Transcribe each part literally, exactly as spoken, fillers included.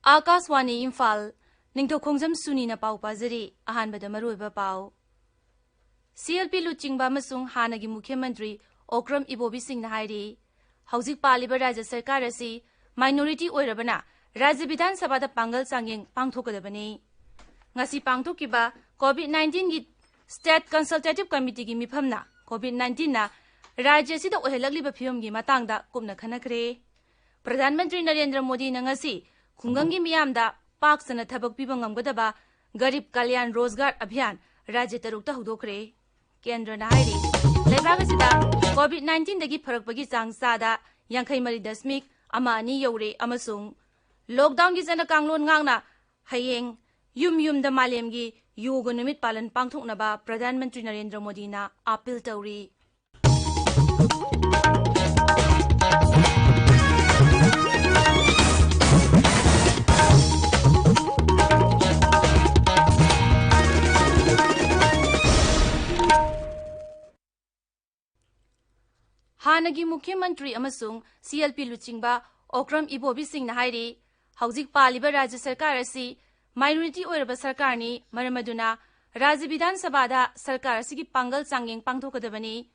ꯑꯥꯀꯥꯁꯋꯥꯅꯤ ꯏꯝꯐꯥꯜ, ꯅꯤꯡꯊꯧꯈꯣꯡꯖꯝ ꯁꯨꯅꯤꯅ ꯄꯥꯎ ꯄꯥꯖꯔꯤ꯫ ꯑꯍꯥꯟꯕꯗ ꯃꯔꯨꯑꯣꯏꯕ ꯄꯥꯎ꯫ ꯁꯤ ꯑꯦꯜ ꯄꯤ ꯂꯨꯆꯤꯡꯕ ꯑꯃꯁꯨꯡ ꯍꯥꯟꯅꯒꯤ ꯃꯨꯈ꯭ꯌ ꯃꯟꯇ꯭ꯔꯤ ꯑꯣꯀ꯭ꯔꯝ ꯏꯕꯣꯕꯤ ꯁꯤꯡꯅ ꯍꯥꯏꯔꯤ, ꯍꯧꯖꯤꯛ ꯄꯥꯜꯂꯤꯕ ꯔꯥꯖ꯭ꯌ ꯁꯔꯀꯥꯔ ꯑꯁꯤ minority ꯑꯣꯏꯔꯕꯅ ꯔꯥꯖ꯭ꯌ ꯕꯤꯙꯥꯟ ꯁꯚꯥꯗ ꯄꯥꯡꯒꯜ ꯆꯥꯡꯌꯦꯡ ꯄꯥꯡꯊꯣꯛꯀꯗꯕꯅꯤ꯫ ꯉꯁꯤ ꯄꯥꯡꯊꯣꯛꯈꯤꯕ COVID nineteen ꯒꯤ State Consultative Committee ꯒꯤ ꯃꯤꯐꯝꯅ COVID nineteen ꯅ ꯔꯥꯖ꯭ꯌ ꯑꯁꯤꯗ ꯑꯣꯏꯍꯜꯂꯛꯂꯤꯕ ꯐꯤꯕꯝꯒꯤ ꯃꯇꯥꯡꯗ ꯀꯨꯞꯅ ꯈꯟꯅꯈ꯭ꯔꯦ꯫ ꯄ꯭ꯔꯙꯥꯟ ꯃꯟꯇ꯭ꯔꯤ ꯅꯔꯦꯟꯗ꯭ꯔ ꯃꯣꯗꯤꯅ ꯉꯁꯤ ꯈꯨꯡꯒꯪꯒꯤ ꯃꯤꯌꯥꯝꯗ ꯄꯥꯛ ꯁꯟꯅ ꯊꯕꯛ ꯄꯤꯕ ꯉꯝꯒꯗꯕ ꯒꯔꯤꯕ ꯀꯜꯌꯥꯟ ꯔꯣꯖꯒꯥꯔ ꯑꯚꯤꯌꯥꯟ ꯔꯥꯖ꯭ꯌ ꯇꯔꯨꯛꯇ ꯍꯧꯗꯣꯛꯈ꯭ꯔꯦ꯫ ꯀꯦꯟꯗ꯭ꯔꯅ ꯍꯥꯏꯔꯤ, ꯂꯩꯕꯥꯛ ꯑꯁꯤꯗ COVID nineteen ꯗꯒꯤ ꯐꯔꯛꯄꯒꯤ ꯆꯥꯡ ꯆꯥꯗ ꯌꯥꯡꯈꯩ ꯃꯔꯤ ꯗꯁꯃꯤꯛ ꯑꯃ ꯑꯅꯤ ꯌꯧꯔꯦ ꯑꯃꯁꯨꯡ lockdown ꯒꯤ ꯆꯠꯅ ꯀꯥꯡꯂꯣꯟ ꯉꯥꯛꯅ ꯍꯌꯦꯡ ꯌꯨꯝ ꯌꯨꯝꯗ ꯃꯥꯂꯦꯝꯒꯤ ꯌꯣꯒ ꯅꯨꯃꯤꯠ ꯄꯥꯂꯟ ꯄꯥꯡꯊꯣꯛꯅꯕ ꯄ꯭ꯔꯙꯥꯟ ꯃꯟꯇ꯭ꯔꯤ ꯅꯔꯦꯟꯗ꯭ꯔ ꯃꯣꯗꯤꯅ ꯑꯥꯄꯤꯜ ꯇꯧꯔꯤ꯫ ꯍꯥꯟꯅꯒꯤ ꯃꯨꯈ꯭ꯌ ꯃꯟꯇ꯭ꯔꯤ ꯑꯃꯁꯨꯡ ꯁꯤ ꯑꯦꯜ ꯄꯤ ꯂꯨꯆꯤꯡꯕ ꯑꯣꯀ꯭ꯔꯝ ꯏꯕꯣꯕꯤ ꯁꯤꯡꯅ ꯍꯥꯏꯔꯤ, ꯍꯧꯖꯤꯛ ꯄꯥꯜꯂꯤꯕ ꯔꯥꯖ꯭ꯌ ꯁꯔꯀꯥꯔ ꯑꯁꯤ minority ꯑꯣꯏꯔꯕ ꯁꯔꯀꯥꯔꯅꯤ, ꯃꯔꯝ ꯑꯗꯨꯅ ꯔꯥꯖ꯭ꯌ ꯕꯤꯙꯥꯟ ꯁꯚꯥꯗ ꯁꯔꯀꯥꯔ ꯑꯁꯤꯒꯤ ꯄꯥꯡꯒꯜ ꯆꯥꯡꯌꯦꯡ ꯄꯥꯡꯊꯣꯛꯀꯗꯕꯅꯤ꯫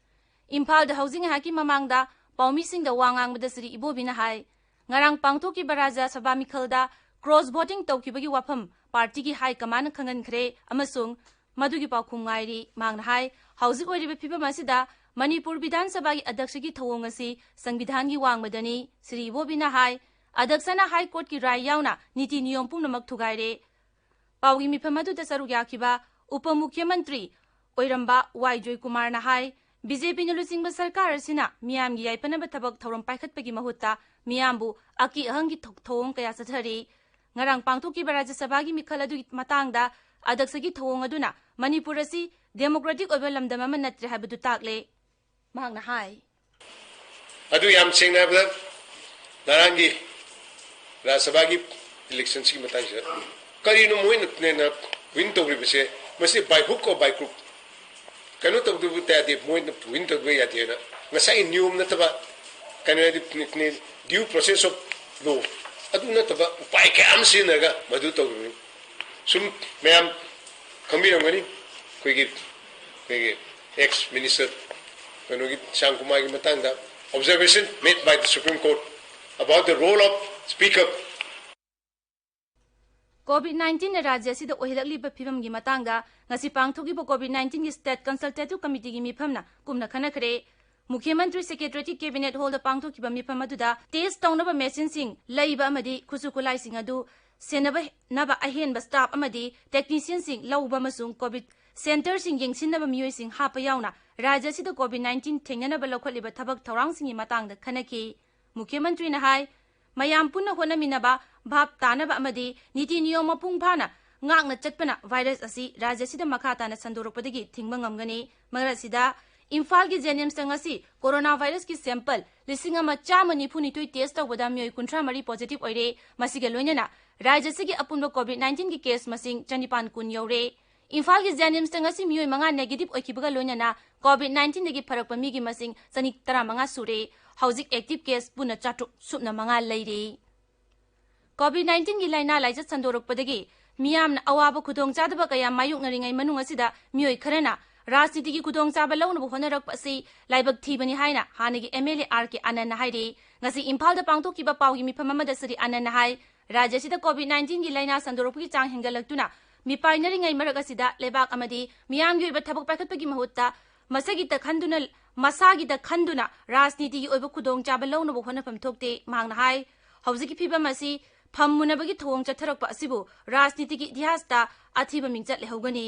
ꯏꯝꯐꯥꯜꯗ ꯍꯧꯖꯤꯛ ꯉꯥꯏꯍꯥꯛꯀꯤ ꯃꯃꯥꯡꯗ ꯄꯥꯎꯃꯤꯁꯤꯡꯗ ꯋꯥ ꯉꯥꯡꯕꯗ ꯁ꯭ꯔꯤ ꯏꯕꯣꯕꯤꯅ ꯍꯥꯏ, ꯉꯔꯥꯡ ꯄꯥꯡꯊꯣꯛꯈꯤꯕ ꯔꯥꯖ꯭ꯌ ꯁꯚꯥ ꯃꯤꯈꯜꯗ cross voting ꯇꯧꯈꯤꯕꯒꯤ ꯋꯥꯐꯝ ꯄꯥꯔꯇꯤꯒꯤ ꯍꯥꯏ ꯀꯃꯥꯟꯅ ꯈꯪꯍꯟꯈ꯭ꯔꯦ ꯑꯃꯁꯨꯡ ꯃꯗꯨꯒꯤ ꯄꯥꯎꯈꯨꯝ ꯉꯥꯏꯔꯤ꯫ ꯃꯍꯥꯛꯅ ꯍꯥꯏ, ꯍꯧꯖꯤꯛ ꯑꯣꯏꯔꯤꯕ ꯐꯤꯕꯝ ꯑꯁꯤꯗ ꯃꯅꯤꯄꯨꯔ ꯕꯤꯙꯥꯟ ꯁꯚꯥꯒꯤ ꯑꯗ꯭ꯌꯛꯁꯒꯤ ꯊꯧꯑꯣꯡ ꯑꯁꯤ ꯁꯪꯕꯤꯙꯥꯟꯒꯤ ꯋꯥꯡꯃꯗꯅꯤ꯫ ꯁ꯭ꯔꯤ ꯏꯕꯣꯕꯤꯅ ꯍꯥꯏ, ꯑꯗ꯭ꯌꯛꯁꯅ ꯍꯥꯏ ꯀꯣꯔꯠꯀꯤ ꯔꯥꯏ ꯌꯥꯎꯅ ꯅꯤꯇꯤ ꯅꯤꯌꯣꯝ ꯄꯨꯝꯅꯃꯛ ꯊꯨꯒꯥꯏꯔꯦ꯫ ꯄꯥꯎꯒꯤ ꯃꯤꯐꯝ ꯑꯗꯨꯗ ꯁꯔꯨꯛ ꯌꯥꯈꯤꯕ ꯎꯄ ꯃꯨꯈ꯭ꯌ ꯃꯟꯇ꯭ꯔꯤ ꯑꯣꯏꯔꯝꯕ ꯋꯥꯏ ꯖꯣꯏꯀꯨꯃꯥꯔꯅ ꯍꯥꯏ, ꯕꯤ ꯖꯦ ꯄꯤꯅ ꯂꯨꯆꯤꯡꯕ ꯁꯔꯀꯥꯔ ꯑꯁꯤꯅ ꯃꯤꯌꯥꯝꯒꯤ ꯌꯥꯏꯐꯅꯕ ꯊꯕꯛ ꯊꯧꯔꯝ ꯄꯥꯏꯈꯠꯄꯒꯤ ꯃꯍꯨꯠꯇ ꯃꯤꯌꯥꯝꯕꯨ ꯑꯀꯤ ꯑꯍꯪꯒꯤ ꯊꯧ-, ꯊꯧꯑꯣꯡ ꯀꯌꯥ ꯆꯠꯊꯔꯤ꯫ ꯉꯔꯥꯡ ꯄꯥꯡꯊꯣꯛꯈꯤꯕ ꯔꯥꯖ꯭ꯌ ꯁꯚꯥꯒꯤ ꯃꯤꯈꯜ ꯑꯗꯨꯒꯤ ꯃꯇꯥꯡꯗ ꯑꯗ꯭ꯌꯛꯁꯒꯤ ꯊꯧꯑꯣꯡ ꯑꯗꯨꯅ ꯃꯅꯤꯄꯨꯔ ꯑꯁꯤ democratic ꯑꯣꯏꯕ ꯂꯝꯗꯝ ꯑꯃ ꯅꯠꯇ꯭ꯔꯦ ꯍꯥꯏꯕꯗꯨ ꯇꯥꯛꯂꯦ꯫ ꯃꯍꯥꯛꯅ ꯍꯥꯏ, ꯑꯗꯨ ꯌꯥꯝ ꯁꯦꯡꯅ ꯍꯥꯏꯕꯗ, ꯉꯔꯥꯡꯒꯤ ꯔꯥꯖ꯭ꯌ ꯁꯚꯥꯒꯤ ꯏꯂꯦꯛꯁꯟꯁꯤꯒꯤ ꯃꯇꯥꯡꯁꯤꯗ ꯀꯔꯤꯅꯣ ꯃꯣꯏꯅ ꯅꯦꯅ ꯋꯤꯟ ꯇꯧꯔꯤꯕꯁꯦ? ꯃꯁꯤ by hook or by crook? ꯀꯩꯅꯣ ꯇꯧꯗꯕ ꯌꯥꯗꯦ, ꯃꯣꯏꯅ ꯋꯤꯟ ꯇꯧꯗꯕ ꯌꯥꯗꯦꯅ ꯉꯁꯥꯏꯒꯤ ꯅꯤꯌꯣꯝ ꯅꯠꯇꯕ, ꯀꯩꯅꯣ ꯍꯥꯏꯗꯤ, due process of law, ꯑꯗꯨ ꯅꯠꯇꯕ ꯎꯄꯥꯏ ꯀꯌꯥ ꯑꯃ ꯁꯤꯖꯤꯟꯅꯔꯒ ꯃꯗꯨ ꯇꯧꯔꯤꯕꯅꯤ꯫ ꯁꯨꯝ ꯃꯌꯥꯝ ꯈꯪꯕꯤꯔꯝꯒꯅꯤ, ꯑꯩꯈꯣꯏꯒꯤ ꯑꯩꯈꯣꯏꯒꯤ ex minister ꯀꯩꯅꯣꯒꯤ ꯁ꯭ꯌꯥꯝ ꯀꯨꯃꯥꯔꯒꯤ ꯃꯇꯥꯡꯗ observation made by the Supreme Court about the role of speaker. COVID nineteen ꯅ ꯔꯥꯖ꯭ꯌ ꯑꯁꯤꯗ ꯑꯣꯏꯍꯜꯂꯛꯂꯤꯕ ꯐꯤꯕꯝꯒꯤ ꯃꯇꯥꯡꯗ ꯉꯁꯤ ꯄꯥꯡꯊꯣꯛꯈꯤꯕ COVID nineteen ꯒꯤ State Consultative Committee ꯒꯤ ꯃꯤꯐꯝꯅ ꯀꯨꯞꯅ ꯈꯟꯅꯈ꯭ꯔꯦ꯫ ꯃꯨꯈ꯭ꯌ ꯃꯟꯇ꯭ꯔꯤ ꯁꯦꯀ꯭ꯔꯦꯇꯔꯤꯌꯦꯠꯀꯤ ꯀꯦꯕꯤꯅꯦꯠ ꯍꯣꯜꯗ ꯄꯥꯡꯊꯣꯛꯈꯤꯕ ꯃꯤꯐꯝ ꯑꯗꯨꯗ ꯇꯦꯁ ꯇꯧꯅꯕ ꯃꯦꯆꯤꯟꯁꯤꯡ ꯂꯩꯕ ꯑꯃꯗꯤ ꯈꯨꯠꯁꯨ ꯈꯨꯠꯂꯥꯏꯁꯤꯡ ꯑꯗꯨ ꯁꯦꯟꯅꯕ ꯅꯕ ꯑꯍꯦꯟꯕ ꯁ꯭ꯇꯥꯐ ꯑꯃꯗꯤ ꯇꯦꯛꯅꯤꯁꯤꯌꯟꯁꯤꯡ ꯂꯧꯕ ꯑꯃꯁꯨꯡ ꯀꯣꯚꯤꯗ ꯁꯦꯟꯇꯔꯁꯤꯡ ꯌꯦꯡꯁꯤꯟꯅꯕ ꯃꯤꯑꯣꯏꯁꯤꯡ ꯍꯥꯞꯄ ꯌꯥꯎꯅ ꯔꯥꯖ꯭ꯌ ꯑꯁꯤꯗ COVID nineteen ꯊꯦꯡꯅꯅꯕ ꯂꯧꯈꯠꯂꯤꯕ ꯊꯕꯛ ꯊꯧꯔꯥꯡꯁꯤꯡꯒꯤ ꯃꯇꯥꯡꯗ ꯈꯟꯅꯈꯤ꯫ ꯃꯨꯈ꯭ꯌ ꯃꯟꯇ꯭ꯔꯤꯅ ꯍꯥꯏ, ꯃꯌꯥꯝ ꯄꯨꯟꯅ ꯍꯣꯠꯅꯃꯤꯟꯅꯕ, ꯚꯥꯞ ꯇꯥꯅꯕ ꯑꯃꯗꯤ ꯅꯤꯇꯤ ꯅꯤꯌꯣꯝ ꯃꯄꯨꯡ ꯐꯥꯅ ꯉꯥꯛꯅ ꯆꯠꯄꯅ ꯚꯥꯏꯔꯁ ꯑꯁꯤ ꯔꯥꯖ꯭ꯌ ꯑꯁꯤꯗ ꯃꯈꯥ ꯇꯥꯅ ꯁꯟꯗꯣꯔꯛꯄꯗꯒꯤ ꯊꯤꯡꯕ ꯉꯝꯒꯅꯤ꯫ ꯃꯔꯛ ꯑꯁꯤꯗ ꯏꯝꯐꯥꯜꯒꯤ ꯖꯦꯅꯤꯝꯁꯇ ꯉꯁꯤ ꯀꯣꯔꯣꯅꯥ ꯚꯥꯏꯔꯁꯀꯤ ꯁꯦꯝꯄꯜ ꯂꯤꯁꯤꯡ ꯑꯃ ꯆꯥꯝꯃ ꯅꯤꯐꯨ ꯅꯤꯊꯣꯏ ꯇꯦꯁ ꯇꯧꯕꯗ ꯃꯤꯑꯣꯏ ꯀꯨꯟꯊ꯭ꯔꯥ ꯃꯔꯤ ꯄꯣꯖꯤꯇꯤꯚ ꯑꯣꯏꯔꯦ꯫ ꯃꯁꯤꯒ ꯂꯣꯏꯅꯅ ꯔꯥꯖ꯭ꯌ ꯑꯁꯤꯒꯤ ꯑꯄꯨꯟꯕ COVID nineteen ꯒꯤ ꯀꯦꯁ ꯃꯁꯤꯡ ꯆꯅꯤꯄꯥꯟ ꯀꯨꯟ ꯌꯧꯔꯦ꯫ ꯏꯝꯐꯥꯜꯒꯤ ꯖꯦꯅꯤꯝꯁꯇ ꯉꯁꯤ ꯃꯤꯑꯣꯏ ꯃꯉꯥ ꯅꯦꯒꯦꯇꯤꯚ ꯑꯣꯏꯈꯤꯕꯒ ꯂꯣꯏꯅꯅ COVID nineteen ꯗꯒꯤ ꯐꯔꯛꯄ ꯃꯤꯒꯤ ꯃꯁꯤꯡ ꯆꯅꯤ ꯇꯔꯥꯃꯉꯥ ꯁꯨꯔꯦ꯫ ꯍꯧꯖꯤꯛ ꯑꯦꯛꯇꯤꯚ ꯀꯦꯁ ꯄꯨꯟꯅ ꯆꯥꯇ꯭ꯔꯨꯛ ꯁꯨꯞꯅ ꯃꯉꯥ ꯂꯩꯔꯤ꯫ COVID nineteen ꯒꯤ ꯂꯥꯏꯅꯥ ꯂꯥꯏꯆꯠ ꯁꯟꯗꯣꯔꯛꯄꯗꯒꯤ ꯃꯤꯌꯥꯝꯅ ꯑꯋꯥꯕ ꯈꯨꯗꯣꯡꯆꯥꯗꯕ ꯀꯌꯥ ꯃꯥꯌꯣꯛꯅꯔꯤꯉꯩ ꯃꯅꯨꯡ ꯑꯁꯤꯗ ꯃꯤꯑꯣꯏ ꯈꯔꯅ ꯔꯥꯖꯅꯤꯇꯤꯒꯤ ꯈꯨꯗꯣꯡꯆꯥꯕ ꯂꯧꯅꯕ ꯍꯣꯠꯅꯔꯛꯄ ꯑꯁꯤ ꯂꯥꯏꯕꯛ ꯊꯤꯕꯅꯤ ꯍꯥꯏꯅ ꯍꯥꯟꯅꯒꯤ MLA R K ꯑꯥꯅꯟꯗꯅ ꯍꯥꯏꯔꯤ꯫ ꯉꯁꯤ ꯏꯝꯐꯥꯜꯗ ꯄꯥꯡꯊꯣꯛꯈꯤꯕ ꯄꯥꯎꯒꯤ ꯃꯤꯐꯝ ꯑꯃꯗ ꯁ꯭ꯔꯤ ꯑꯥꯅꯟꯗꯅ ꯍꯥꯏ, ꯔꯥꯖ꯭ꯌ ꯑꯁꯤꯗ COVID nineteen ꯒꯤ ꯂꯥꯏꯅꯥ ꯁꯟꯗꯣꯔꯛꯄꯒꯤ ꯆꯥꯡ ꯍꯦꯟꯒꯠꯂꯛꯇꯨꯅ ꯃꯤꯄꯥꯏꯅꯔꯤꯉꯩ ꯃꯔꯛ ꯑꯁꯤꯗ ꯂꯩꯕꯥꯛ ꯑꯃꯗꯤ ꯃꯤꯌꯥꯝꯒꯤ ꯑꯣꯏꯕ ꯊꯕꯛ ꯄꯥꯏꯈꯠꯄꯒꯤ ꯃꯍꯨꯠꯇ ꯃꯁꯥꯒꯤꯇ ꯈꯟꯗꯨꯅ, ꯃꯁꯥꯒꯤꯗ ꯈꯟꯗꯨꯅ ꯔꯥꯖꯅꯤꯇꯤꯒꯤ ꯑꯣꯏꯕ ꯈꯨꯗꯣꯡꯆꯥꯕ ꯂꯧꯅꯕ ꯍꯣꯠꯅꯐꯝ ꯊꯣꯛꯇꯦ꯫ ꯃꯍꯥꯛꯅ ꯍꯥꯏ, ꯍꯧꯖꯤꯛꯀꯤ ꯐꯤꯕꯝ ꯑꯁꯤ ꯐꯝꯃꯨꯅꯕꯒꯤ ꯊꯧꯑꯣꯡ ꯆꯠꯊꯔꯛꯄ ꯑꯁꯤꯕꯨ ꯔꯥꯖꯅꯤꯇꯤꯒꯤ ꯏꯇꯤꯍꯥꯁꯇ ꯑꯊꯤꯕ ꯃꯤꯡꯆꯠ ꯂꯩꯍꯧꯒꯅꯤ꯫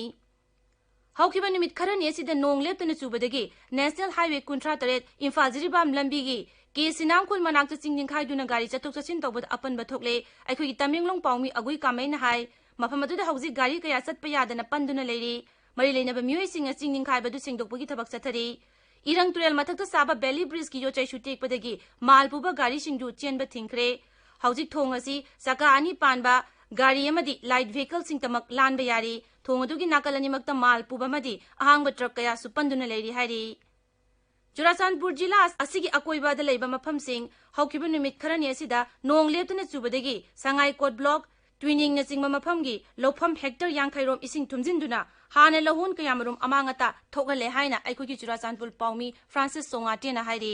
ꯍꯧꯈꯤꯕ ꯅꯨꯃꯤꯠ ꯈꯔꯅꯤ ꯑꯁꯤꯗ ꯅꯣꯡ ꯂꯦꯞꯇꯅ ꯆꯨꯕꯗꯒꯤ National Highway ꯀꯨꯟꯊ꯭ꯔꯥ ꯇꯔꯦꯠ ꯏꯝꯐꯥꯜ ꯖꯤꯔꯤꯕꯥꯝ ꯂꯝꯕꯤꯒꯤ ꯀꯦ ꯁꯤꯅꯥꯝꯈꯣꯜ ꯃꯅꯥꯛꯇ ꯆꯤꯡ ꯅꯤꯡꯈꯥꯏꯗꯨꯅ ꯒꯥꯔꯤ ꯆꯠꯊꯣꯛ ꯆꯠꯁꯤꯟ ꯇꯧꯕꯗ ꯑꯄꯟꯕ ꯊꯣꯛꯂꯦ꯫ ꯑꯩꯈꯣꯏꯒꯤ ꯇꯃꯦꯡꯂꯣꯡ ꯄꯥꯎꯃꯤ ꯑꯒꯨꯏ ꯀꯥꯃꯩꯅ ꯍꯥꯏ, ꯃꯐꯝ ꯑꯗꯨꯗ ꯍꯧꯖꯤꯛ ꯒꯥꯔꯤ ꯀꯌꯥ ꯆꯠꯄ ꯌꯥꯗꯅ ꯄꯟꯗꯨꯅ ꯂꯩꯔꯤ꯫ ꯃꯔꯤ ꯂꯩꯅꯕ ꯃꯤꯑꯣꯏꯁꯤꯡꯅ ꯆꯤꯡ ꯅꯤꯡꯈꯥꯏꯕꯗꯨ ꯁꯦꯡꯗꯣꯛꯄꯒꯤ ꯊꯕꯛ ꯆꯠꯊꯔꯤ꯫ ꯏꯔꯪ ꯇꯨꯔꯦꯜ ꯃꯊꯛꯇ ꯁꯥꯕ ꯕꯦꯂꯤ ꯕ꯭ꯔꯤꯖꯀꯤ ꯌꯣꯠꯆꯩꯁꯨ ꯇꯦꯛꯄꯗꯒꯤ ꯃꯥꯜ ꯄꯨꯕ ꯒꯥꯔꯤꯁꯤꯡꯗꯨ ꯆꯦꯟꯕ ꯊꯤꯡꯈ꯭ꯔꯦ꯫ ꯍꯧꯖꯤꯛ ꯊꯣꯡ ꯑꯁꯤ ꯆꯀꯥ ꯑꯅꯤ ꯄꯥꯟꯕ ꯒꯥꯔꯤ ꯑꯃꯗꯤ ꯂꯥꯏꯠ ꯚꯦꯍꯤꯀꯜꯁꯤꯡꯇꯃꯛ ꯂꯥꯟꯕ ꯌꯥꯔꯤ꯫ ꯊꯣꯡ ꯑꯗꯨꯒꯤ ꯅꯥꯀꯜ ꯑꯅꯤꯃꯛꯇ ꯃꯥꯜ ꯄꯨꯕ ꯑꯃꯗꯤ ꯑꯍꯥꯡꯕ ꯇ꯭ꯔꯛ ꯀꯌꯥꯁꯨ ꯄꯟꯗꯨꯅ ꯂꯩꯔꯤ ꯍꯥꯏꯔꯤ꯫ ꯆꯨꯔꯥꯆꯥꯟꯄꯨꯔ ꯖꯤꯂꯥ ꯑꯁꯤꯒꯤ ꯑꯀꯣꯏꯕꯗ ꯂꯩꯕ ꯃꯐꯝꯁꯤꯡ ꯍꯧꯈꯤꯕ ꯅꯨꯃꯤꯠ ꯈꯔꯅꯤ ꯑꯁꯤꯗ ꯅꯣꯡ ꯂꯦꯞꯇꯅ ꯆꯨꯕꯗꯒꯤ ꯁꯉꯥꯏꯀꯣꯠ ꯕ꯭ꯂꯣꯛ, ꯇ꯭ꯋꯤꯅꯤꯡꯅꯆꯤꯡꯕ ꯃꯐꯝꯒꯤ ꯂꯧꯐꯝ ꯍꯦꯛꯇꯔ ꯌꯥꯡꯈꯩ ꯔꯣꯝ ꯏꯁꯤꯡ ꯊꯨꯝꯖꯤꯟꯗꯨꯅ ꯍꯥꯟꯅ ꯂꯧꯍꯣꯟ ꯀꯌꯥꯃꯔꯨꯝ ꯑꯃꯥꯡ ꯑꯇꯥ ꯊꯣꯛꯍꯜꯂꯦ ꯍꯥꯏꯅ ꯑꯩꯈꯣꯏꯒꯤ ꯆꯨꯔꯥꯆꯥꯟꯄꯨꯔ ꯄꯥꯎꯃꯤ ꯐ꯭ꯔꯥꯟꯁꯤꯁ ꯁꯣꯉꯥꯇꯦꯅ ꯍꯥꯏꯔꯤ꯫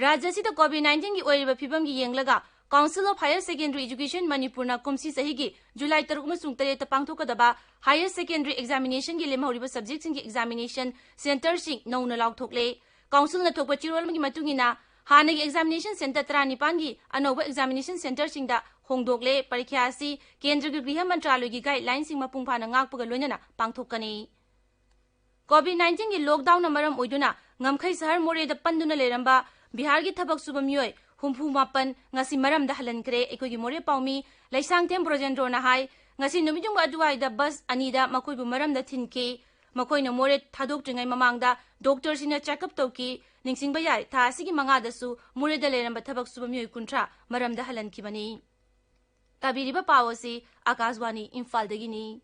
ꯔꯥꯖ꯭ꯌ ꯑꯁꯤꯗ ꯀꯣꯚꯤꯗ ꯅꯥꯏꯟꯇꯤꯟꯒꯤ ꯑꯣꯏꯔꯤꯕ ꯐꯤꯕꯝꯒꯤ ꯌꯦꯡꯂꯒ Council of Higher Secondary Education ꯃꯅꯤꯄꯨꯔꯅ ꯀꯨꯝꯁꯤ ꯆꯍꯤꯒꯤ ꯖꯨꯂꯥꯏ ꯇꯔꯨꯛ ꯑꯃꯁꯨꯡ ꯇꯔꯦꯠꯇ ꯄꯥꯡꯊꯣꯛꯀꯗꯕ ꯍꯥꯌꯔ ꯁꯦꯀꯦꯟꯗꯔꯤ ꯑꯦꯛꯖꯥꯃꯤꯅꯦꯁꯟꯒꯤ ꯂꯦꯝꯍꯧꯔꯤꯕ ꯁꯕꯖꯦꯛꯁꯤꯡꯒꯤ ꯑꯦꯛꯖꯥꯃꯤꯅꯦꯁꯟ ꯁꯦꯟꯇꯔꯁꯤꯡ ꯅꯧꯅ ꯂꯥꯎꯊꯣꯛꯂꯦ꯫ ꯀꯥꯎꯟꯁꯤꯜꯅ ꯊꯣꯛꯄ ꯆꯦꯔꯣꯜ ꯑꯃꯒꯤ ꯃꯇꯨꯡ ꯏꯟꯅ, ꯍꯥꯟꯅꯒꯤ ꯑꯦꯛꯖꯥꯃꯤꯅꯦꯁꯟ ꯁꯦꯟꯇꯔ ꯇꯔꯥꯅꯤꯄꯥꯟꯒꯤ ꯑꯅꯧꯕ ꯑꯦꯛꯖꯥꯃꯤꯅꯦꯁꯟ ꯁꯦꯟꯇꯔꯁꯤꯡꯗ ꯍꯣꯡꯗꯣꯛꯂꯦ꯫ ꯄꯔꯤꯈ꯭ꯌꯥ ꯑꯁꯤ ꯀꯦꯟꯗ꯭ꯔꯒꯤ ꯒ꯭ꯔꯤꯍ ꯃꯟꯇ꯭ꯔꯥꯂꯣꯏꯒꯤ ꯒꯥꯏꯗꯂꯥꯏꯟꯁꯤꯡ ꯃꯄꯨꯡ ꯐꯥꯅ ꯉꯥꯛꯄꯒ ꯂꯣꯏꯅꯅ ꯄꯥꯡꯊꯣꯛꯀꯅꯤ꯫ ꯀꯣꯚꯤꯗ ꯅꯥꯏꯟꯇꯤꯟꯒꯤ ꯂꯣꯛꯗꯥꯎꯟꯅ ꯃꯔꯝ ꯑꯣꯏꯗꯨꯅ ꯉꯝꯈꯩ ꯁꯍꯔ ꯃꯣꯔꯦꯗ ꯄꯟꯗꯨꯅ ꯂꯩꯔꯝꯕ ꯕꯤꯍꯥꯔꯒꯤ ꯊꯕꯛ ꯁꯨꯕ ꯃꯤꯑꯣꯏ ꯍꯨꯝꯐꯨ ꯃꯥꯄꯟ ꯉꯁꯤ ꯃꯔꯝꯗ ꯍꯜꯍꯟꯈ꯭ꯔꯦ꯫ ꯑꯩꯈꯣꯏꯒꯤ ꯃꯣꯔꯦ ꯄꯥꯎꯃꯤ ꯂꯩꯁꯥꯡꯊꯦꯝ ꯕ꯭ꯔꯣꯖꯦꯟꯗ꯭ꯔꯣꯅ ꯍꯥꯏ, ꯉꯁꯤ ꯅꯨꯃꯤꯠꯌꯨꯡꯕ ꯑꯗꯨꯋꯥꯏꯗ ꯕꯁ ꯑꯅꯤꯗ ꯃꯈꯣꯏꯕꯨ ꯃꯔꯝꯗ ꯊꯤꯟꯈꯤ꯫ ꯃꯈꯣꯏꯅ ꯃꯣꯔꯦ ꯊꯥꯗꯣꯛꯇ꯭ꯔꯤꯉꯩ ꯃꯃꯥꯡꯗ ꯗꯣꯛꯇꯔꯁꯤꯡꯅ ꯆꯦꯛꯑꯞ ꯇꯧꯈꯤ꯫ ꯅꯤꯡꯁꯤꯡꯕ ꯌꯥꯏ, ꯊꯥ ꯑꯁꯤꯒꯤ ꯃꯉꯥꯗꯁꯨ ꯃꯣꯔꯦꯗ ꯂꯩꯔꯝꯕ ꯊꯕꯛ ꯁꯨꯕ ꯃꯤꯑꯣꯏ ꯀꯨꯟꯊ꯭ꯔꯥ ꯃꯔꯝꯗ ꯍꯜꯍꯟꯈꯤꯕꯅꯤ꯫ ꯇꯥꯕꯤꯔꯤꯕ ꯄꯥꯎ ꯑꯁꯤ ꯑꯀꯥꯁꯕꯥꯅꯤ ꯏꯝꯐꯥꯜꯗꯒꯤꯅꯤ꯫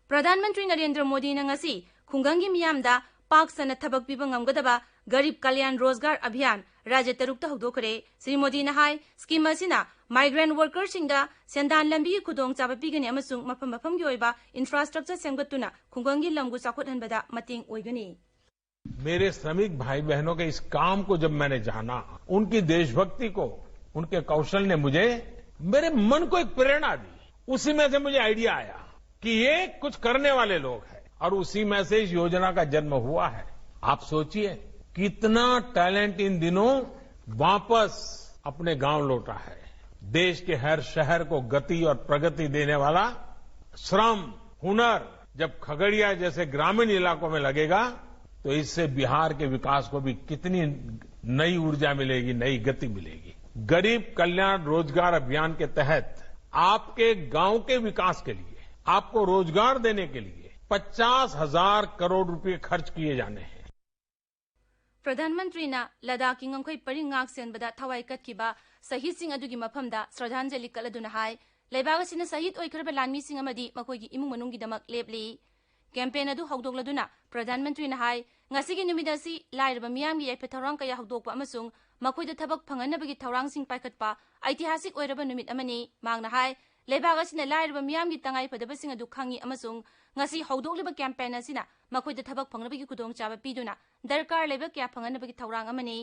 ꯄ꯭ꯔꯙꯥꯟ ꯃꯟꯇ꯭ꯔꯤ ꯅꯔꯦꯟꯗ꯭ꯔ ꯃꯣꯗꯤꯅ ꯉꯁꯤ ꯈꯨꯡꯒꯪꯒꯤ ꯃꯤꯌꯥꯝꯗ ꯄꯥꯛ ꯁꯟꯅ ꯊꯕꯛ ꯄꯤꯕ ꯉꯝꯒꯗꯕ ꯒꯔꯤꯕ ꯀꯂꯌꯥꯟ ꯔꯣꯖꯒꯥꯔ ꯑꯚꯤꯌꯥꯟ ꯔꯥꯖ꯭ꯌ ꯇꯔꯨꯛꯇ ꯍꯧꯗꯣꯛꯈ꯭ꯔꯦ꯫ ꯁ꯭ꯔꯤ ꯃꯣꯗꯤꯅ ꯍꯥꯏ, ꯁ꯭ꯀꯤꯝ ꯑꯁꯤꯅ ꯃꯥꯏꯒ꯭ꯔꯦꯟꯠ ꯋꯥꯔꯀꯔꯁꯤꯡꯗ ꯁꯦꯟꯗꯥꯟ ꯂꯝꯕꯤꯒꯤ ꯈꯨꯗꯣꯡꯆꯥꯕ ꯄꯤꯒꯅꯤ ꯑꯃꯁꯨꯡ ꯃꯐꯝ ꯃꯐꯝꯒꯤ ꯑꯣꯏꯕ ꯏꯟꯐ꯭ꯔꯥꯁ꯭ꯇ꯭ꯔꯛꯆꯔ ꯁꯦꯝꯒꯠꯇꯨꯅ ꯈꯨꯡꯒꯪꯒꯤ ꯂꯝꯒꯨ ꯆꯥꯎꯈꯠꯍꯟꯕꯗ ꯃꯇꯦꯡ ꯑꯣꯏꯒꯅꯤ꯫ मेरे श्रमिक भाई बहनों के इस काम को जब मैंने जाना, उनकी देशभक्ति को, उनके कौशल ने मुझे, मेरे मन को एक प्रेरणा दी। उसी में से मुझे आइडिया आया कि ये कुछ करने वाले लोग हैं और उसी में से इस योजना का जन्म हुआ है। आप सोचिए, कितना टैलेंट इन दिनों वापस अपने गांव लौटा है। देश के हर शहर को गति और प्रगति देने वाला श्रम, हुनर जब खगड़िया जैसे ग्रामीण इलाकों में लगेगा, तो इससे बिहार के विकास को भी कितनी नई ऊर्जा मिलेगी, नई गति मिलेगी। गरीब कल्याण रोजगार अभियान के तहत आपके गांव के विकास के लिए, आपको रोजगार देने के लिए पचास हजार करोड़ रुपए खर्च किए जाने हैं। ꯄ꯭ꯔꯙꯥꯟ ꯃꯟꯇ꯭ꯔꯤꯅ ꯂꯗꯥꯈꯀꯤ ꯉꯝꯈꯩ ꯄꯔꯤꯡ ꯉꯥꯛ ꯁꯦꯟꯕꯗ ꯊꯋꯥꯏ ꯀꯠꯈꯤꯕ ꯁꯍꯤꯗꯁꯤꯡ ꯑꯗꯨꯒꯤ ꯃꯐꯝꯗ ꯁ꯭ꯔꯗꯥꯟꯖꯂꯤ ꯀꯠꯂꯗꯨꯅ ꯍꯥꯏ, ꯂꯩꯕꯥꯛ ꯑꯁꯤꯅ ꯁꯍꯤꯗ ꯑꯣꯏꯈ꯭ꯔꯕ ꯂꯥꯟꯃꯤꯁꯤꯡ ꯑꯃꯗꯤ ꯃꯈꯣꯏꯒꯤ ꯏꯃꯨꯡ ꯃꯅꯨꯡꯒꯤꯗꯃꯛ ꯂꯦꯞꯂꯤ꯫ ꯀꯦꯝꯄꯦꯟ ꯑꯗꯨ ꯍꯧꯗꯣꯛꯂꯗꯨꯅ ꯄ꯭ꯔꯙꯥꯟ ꯃꯟꯇ꯭ꯔꯤꯅ ꯍꯥꯏ, ꯉꯁꯤꯒꯤ ꯅꯨꯃꯤꯠ ꯑꯁꯤ ꯂꯥꯏꯔꯕ ꯃꯤꯌꯥꯝꯒꯤ ꯌꯥꯏꯐ ꯊꯧꯔꯥꯡ ꯀꯌꯥ ꯍꯧꯗꯣꯛꯄ ꯑꯃꯁꯨꯡ ꯃꯈꯣꯏꯗ ꯊꯕꯛ ꯐꯪꯍꯟꯅꯕꯒꯤ ꯊꯧꯔꯥꯡꯁꯤꯡ ꯄꯥꯏꯈꯠꯄ ꯑꯩꯇꯤꯍꯥꯁꯤꯛ ꯑꯣꯏꯔꯕ ꯅꯨꯃꯤꯠ ꯑꯃꯅꯤ꯫ ꯃꯍꯥꯛꯅ ꯍꯥꯏ, ꯂꯩꯕꯥꯛ ꯑꯁꯤꯅ ꯂꯥꯏꯔꯕ ꯃꯤꯌꯥꯝꯒꯤ ꯇꯉꯥꯏ ꯐꯗꯕꯁꯤꯡ ꯑꯗꯨ ꯈꯪꯏ ꯑꯃꯁꯨꯡ ꯉꯁꯤ ꯍꯧꯗꯣꯛꯂꯤꯕ ꯀꯦꯝꯄꯦꯟ ꯑꯁꯤꯅ ꯃꯈꯣꯏꯗ ꯊꯕꯛ ꯐꯪꯅꯕꯒꯤ ꯈꯨꯗꯣꯡꯆꯥꯕ ꯄꯤꯗꯨꯅ ꯗꯔꯀꯥꯔ ꯂꯩꯕ ꯀꯌꯥ ꯐꯪꯍꯟꯅꯕꯒꯤ ꯊꯧꯔꯥꯡ ꯑꯃꯅꯤ꯫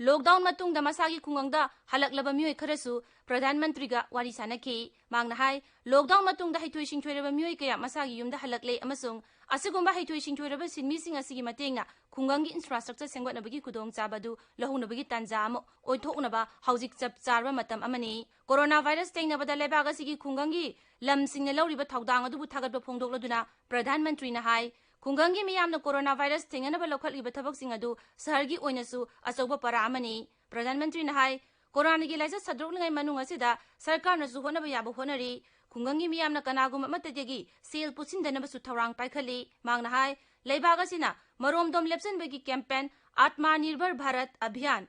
ꯂꯣꯛꯗꯥꯎꯟ ꯃꯇꯨꯡꯗ ꯃꯁꯥꯒꯤ ꯈꯨꯡꯒꯪꯗ ꯍꯜꯂꯛꯂꯕ ꯃꯤꯑꯣꯏ ꯈꯔꯁꯨ ꯄ꯭ꯔꯙꯥꯟ ꯃꯟꯇ꯭ꯔꯤꯒ ꯋꯥꯔꯤ ꯁꯥꯅꯈꯤ꯫ ꯃꯍꯥꯛꯅ ꯍꯥꯏ, ꯂꯣꯛꯗꯥꯎꯟ ꯃꯇꯨꯡꯗ ꯍꯩꯊꯣꯏ ꯁꯤꯡꯊꯣꯏꯔꯕ ꯃꯤꯑꯣꯏ ꯀꯌꯥ ꯃꯁꯥꯒꯤ ꯌꯨꯝꯗ ꯍꯜꯂꯛꯂꯦ ꯑꯃꯁꯨꯡ ꯑꯁꯤꯒꯨꯝꯕ ꯍꯩꯊꯣꯏ ꯁꯤꯡꯊꯣꯏꯔꯕ ꯁꯤꯟꯃꯤꯁꯤꯡ ꯑꯁꯤꯒꯤ ꯃꯇꯦꯡꯅ ꯈꯨꯡꯒꯪꯒꯤ ꯏꯟꯐ꯭ꯔꯥꯁ꯭ꯇ꯭ꯔꯛꯆꯔ ꯁꯦꯝꯒꯠꯅꯕꯒꯤ ꯈꯨꯗꯣꯡꯆꯥꯕ ꯑꯗꯨ ꯂꯧꯍꯧꯅꯕꯒꯤ ꯇꯥꯟꯖꯥ ꯑꯃ ꯑꯣꯏꯊꯣꯛꯅꯕ ꯍꯧꯖꯤꯛ ꯆꯞ ꯆꯥꯔꯕ ꯃꯇꯝ ꯑꯃꯅꯤ꯫ ꯀꯣꯔꯣꯅꯥ ꯚꯥꯏꯔꯁ ꯊꯦꯡꯅꯕꯗ ꯂꯩꯕꯥꯛ ꯑꯁꯤꯒꯤ ꯈꯨꯡꯒꯪꯒꯤ ꯂꯝꯁꯤꯡꯅ ꯂꯧꯔꯤꯕ ꯊꯧꯗꯥꯡ ꯑꯗꯨꯕꯨ ꯊꯥꯒꯠꯄ ꯐꯣꯡꯗꯣꯛꯂꯗꯨꯅ ꯄ꯭ꯔꯙꯥꯟ ꯃꯟꯇ꯭ꯔꯤꯅ ꯍꯥꯏ, ꯈꯨꯡꯒꯪꯒꯤ ꯃꯤꯌꯥꯝꯅ ꯀꯣꯔꯣꯅꯥ ꯚꯥꯏꯔꯁ ꯊꯦꯡꯅꯅꯕ ꯂꯧꯈꯠꯂꯤꯕ ꯊꯕꯛꯁꯤꯡ ꯑꯗꯨ ꯁꯍꯔꯒꯤ ꯑꯣꯏꯅꯁꯨ ꯑꯆꯧꯕ ꯄꯔꯥ ꯑꯃꯅꯤ꯫ ꯄ꯭ꯔꯙꯥꯟ ꯃꯟꯇ꯭ꯔꯤꯅ ꯍꯥꯏ, ꯀꯣꯔꯣꯅꯥꯒꯤ ꯂꯥꯏꯆꯠ ꯁꯟꯗꯣꯛꯂꯤꯉꯩ ꯃꯅꯨꯡ ꯑꯁꯤꯗ ꯁꯔꯀꯥꯔꯅꯁꯨ ꯍꯣꯠꯅꯕ ꯌꯥꯕ ꯍꯣꯠꯅꯔꯤ꯫ ꯈꯨꯡꯒꯪꯒꯤ ꯃꯤꯌꯥꯝꯅ ꯀꯅꯥꯒꯨꯝꯕ ꯑꯃꯠꯇꯗꯒꯤ ꯁꯦꯜ ꯄꯨꯠꯁꯤꯟꯗꯅꯕꯁꯨ ꯊꯧꯔꯥꯡ ꯄꯥꯏꯈꯠꯂꯤ꯫ ꯃꯍꯥꯛꯅ ꯍꯥꯏ, ꯂꯩꯕꯥꯛ ꯑꯁꯤꯅ ꯃꯔꯣꯝꯗꯣꯝ ꯂꯦꯞꯁꯤꯟꯕꯒꯤ ꯀꯦꯝꯄꯦꯟ ꯑꯥꯠꯃꯥ ꯅꯤꯔꯚꯔ ꯚꯥꯔꯠ ꯑꯚꯤꯌꯥꯟ,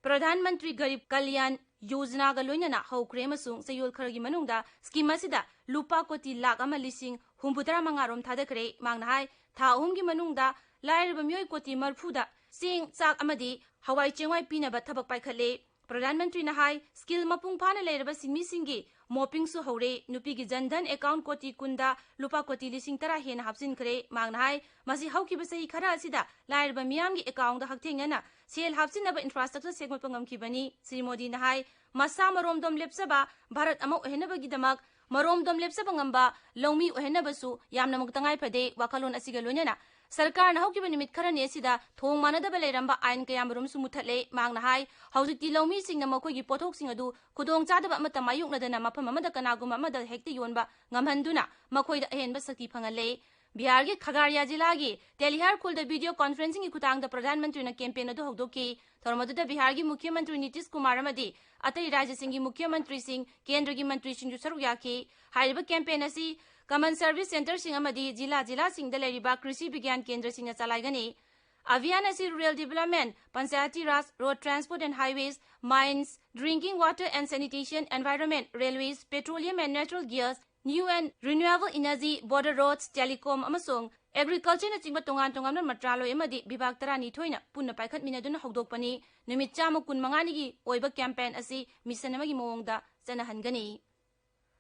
ꯄ꯭ꯔꯙꯥꯟ ꯃꯟꯇ꯭ꯔꯤ ꯒꯔꯤꯕ ꯀꯜꯌꯥꯟ ꯌꯣꯖꯅꯥꯒ ꯂꯣꯏꯅꯅ ꯍꯧꯈ꯭ꯔꯦ ꯑꯃꯁꯨꯡ ꯆꯌꯣꯜ ꯈꯔꯒꯤ ꯃꯅꯨꯡꯗ ꯁ꯭ꯀꯤꯝ ꯑꯁꯤꯗ ꯂꯨꯄꯥ ꯀꯣꯇꯤ ꯂꯥꯈ ꯑꯃ ꯂꯤꯁꯤꯡ ꯍꯨꯝꯐꯨꯇꯔꯥ ꯃꯉꯥ ꯔꯣꯝ ꯊꯥꯗꯈ꯭ꯔꯦ꯫ ꯃꯍꯥꯛꯅ ꯍꯥꯏ, ꯊꯥ ꯑꯍꯨꯝꯒꯤ ꯃꯅꯨꯡꯗ ꯂꯥꯏꯔꯕ ꯃꯤꯑꯣꯏ ꯀꯣꯇꯤ ꯃꯔꯤꯐꯨꯗ ꯆꯦꯡ, ꯆꯥꯛ ꯑꯃꯗꯤ ꯍꯋꯥꯏ ꯆꯦꯡꯋꯥꯏ ꯄꯤꯅꯕ ꯊꯕꯛ ꯄꯥꯏꯈꯠꯂꯦ꯫ ꯄ꯭ꯔꯙꯥꯟ ꯃꯟꯇ꯭ꯔꯤꯅ ꯍꯥꯏ, ꯁ꯭ꯀꯤꯜ ꯃꯄꯨꯡ ꯐꯥꯅ ꯂꯩꯔꯕ ꯁꯤꯟꯃꯤꯁꯤꯡꯒꯤ ꯃꯣꯞꯄꯤꯡꯁꯨ ꯍꯧꯔꯦ꯫ ꯅꯨꯄꯤꯒꯤ ꯖꯟ ꯙꯟ ꯑꯦꯀꯥꯎꯟ ꯀꯣꯇꯤ ꯀꯨꯟꯗ ꯂꯨꯄꯥ ꯀꯣꯇꯤ ꯂꯤꯁꯤꯡ ꯇꯔꯥ ꯍꯦꯟꯅ ꯍꯥꯞꯆꯤꯟꯈ꯭ꯔꯦ꯫ ꯃꯍꯥꯛꯅ ꯍꯥꯏ, ꯃꯁꯤ ꯍꯧꯈꯤꯕ ꯆꯍꯤ ꯈꯔ ꯑꯁꯤꯗ ꯂꯥꯏꯔꯕ ꯃꯤꯌꯥꯝꯒꯤ ꯑꯦꯀꯥꯎꯟꯗ ꯍꯛꯊꯦꯡꯅꯅ ꯁꯦꯜ ꯍꯥꯞꯆꯤꯟꯅꯕ ꯏꯟꯐ꯭ꯔꯥꯁ꯭ꯇ꯭ꯔꯛꯆꯔ ꯁꯦꯝꯒꯠꯄ ꯉꯝꯈꯤꯕꯅꯤ꯫ ꯁ꯭ꯔꯤ ꯃꯣꯗꯤꯅ ꯍꯥꯏ, ꯃꯁꯥ ꯃꯔꯣꯝꯗꯣꯝ ꯂꯦꯞꯆꯕ ꯚꯥꯔꯠ ꯑꯃ ꯑꯣꯏꯍꯟꯅꯕꯒꯤꯗꯃꯛ ꯃꯔꯣꯝꯗꯣꯝ ꯂꯦꯞꯆꯕ ꯉꯝꯕ ꯂꯧꯃꯤ ꯑꯣꯏꯍꯟꯅꯕꯁꯨ ꯌꯥꯝꯅꯃꯛ ꯇꯉꯥꯏ ꯐꯗꯦ꯫ ꯋꯥꯈꯜꯂꯣꯟ ꯑꯁꯤꯒ ꯂꯣꯏꯅꯅ ꯁꯔꯀꯥꯔꯅ ꯍꯧꯈꯤꯕ ꯅꯨꯃꯤꯠ ꯈꯔꯅꯤ ꯑꯁꯤꯗ ꯊꯣꯡ ꯃꯥꯟꯅꯗꯕ ꯂꯩꯔꯝꯕ ꯑꯥꯏꯟ ꯀꯌꯥꯃꯔꯨꯝꯁꯨ ꯃꯨꯠꯊꯠꯂꯦ꯫ ꯃꯍꯥꯛꯅ ꯍꯥꯏ, ꯍꯧꯖꯤꯛꯇꯤ ꯂꯧꯃꯤꯁꯤꯡꯅ ꯃꯈꯣꯏꯒꯤ ꯄꯣꯠꯊꯣꯛꯁꯤꯡ ꯑꯗꯨ ꯈꯨꯗꯣꯡꯆꯥꯗꯕ ꯑꯃꯠꯇ ꯃꯥꯌꯣꯛꯅꯗꯅ ꯃꯐꯝ ꯑꯃꯗ ꯀꯅꯥꯒꯨꯝꯕ ꯑꯃꯗ ꯍꯦꯛꯇ ꯌꯣꯟꯕ ꯉꯝꯍꯟꯗꯨꯅ ꯃꯈꯣꯏꯗ ꯑꯍꯦꯟꯕ ꯁꯛꯇꯤ ꯐꯪꯍꯜꯂꯦ꯫ ꯕꯤꯍꯥꯔꯒꯤ ꯈꯒꯥꯔꯤꯌꯥ ꯖꯤꯂꯥꯒꯤ ꯇꯦꯂꯤꯍꯥꯔ ꯈꯨꯜꯗ ꯚꯤꯗꯤꯑꯣ ꯀꯣꯟꯐ꯭ꯔꯦꯟꯁꯤꯡꯒꯤ ꯈꯨꯠꯊꯥꯡꯗ ꯄ꯭ꯔꯙꯥꯟ ꯃꯟꯇ꯭ꯔꯤꯅ ꯀꯦꯝꯄꯦꯟ ꯑꯗꯨ ꯍꯧꯗꯣꯛꯈꯤ꯫ ꯊꯧꯔꯝ ꯑꯗꯨꯗ ꯕꯤꯍꯥꯔꯒꯤ ꯃꯨꯈ꯭ꯌ ꯃꯟꯇ꯭ꯔꯤ ꯅꯤꯇꯤꯁ ꯀꯨꯃꯥꯔ ꯑꯃꯗꯤ ꯑꯇꯩ ꯔꯥꯖ꯭ꯌꯁꯤꯡꯒꯤ ꯃꯨꯈ꯭ꯌ ꯃꯟꯇ꯭ꯔꯤꯁꯤꯡ, ꯀꯦꯟꯗ꯭ꯔꯒꯤ ꯃꯟꯇ꯭ꯔꯤꯁꯤꯡꯁꯨ ꯁꯔꯨꯛ ꯌꯥꯈꯤ꯫ ꯍꯥꯏꯔꯤꯕ ꯀꯦꯝꯄꯦꯟ ꯑꯁꯤ ꯀꯃꯟ ꯁꯔꯚꯤꯁ ꯁꯦꯟꯇꯔꯁꯤꯡ ꯑꯃꯗꯤ ꯖꯤꯂꯥ ꯖꯤꯂꯥꯁꯤꯡꯗ ꯂꯩꯔꯤꯕ ꯀ꯭ꯔꯤꯁꯤ ꯕꯤꯒ꯭ꯌꯥꯟ ꯀꯦꯟꯗ꯭ꯔꯁꯤꯡꯅ ꯆꯂꯥꯏꯒꯅꯤ꯫ ꯑꯚꯤꯌꯥꯟ ꯑꯁꯤ rural development, Panchayati Raj, road transport and highways, mines, drinking water and sanitation, environment, railways, petroleum and natural gas, new and renewable energy, border roads, telecom ꯑꯃꯁꯨꯡ agricultureꯅꯆꯤꯡꯕ ꯇꯣꯉꯥꯟ ꯇꯣꯉꯥꯟꯕ ꯃꯟꯇ꯭ꯔꯥꯂꯣꯏ ꯑꯃꯗꯤ ꯕꯤꯚꯥꯒ ꯇꯔꯥꯅꯤꯊꯣꯏꯅ ꯄꯨꯟꯅ ꯄꯥꯏꯈꯠꯃꯤꯟꯅꯗꯨꯅ ꯍꯧꯗꯣꯛꯄꯅꯤ꯫ ꯅꯨꯃꯤꯠ ꯆꯥꯝꯃ ꯀꯨꯟꯃꯉꯥꯅꯤꯒꯤ ꯑꯣꯏꯕ campaign ꯑꯁꯤ mission ꯑꯃꯒꯤ ꯃꯑꯣꯡꯗ ꯆꯠꯅꯍꯟꯒꯅꯤ꯫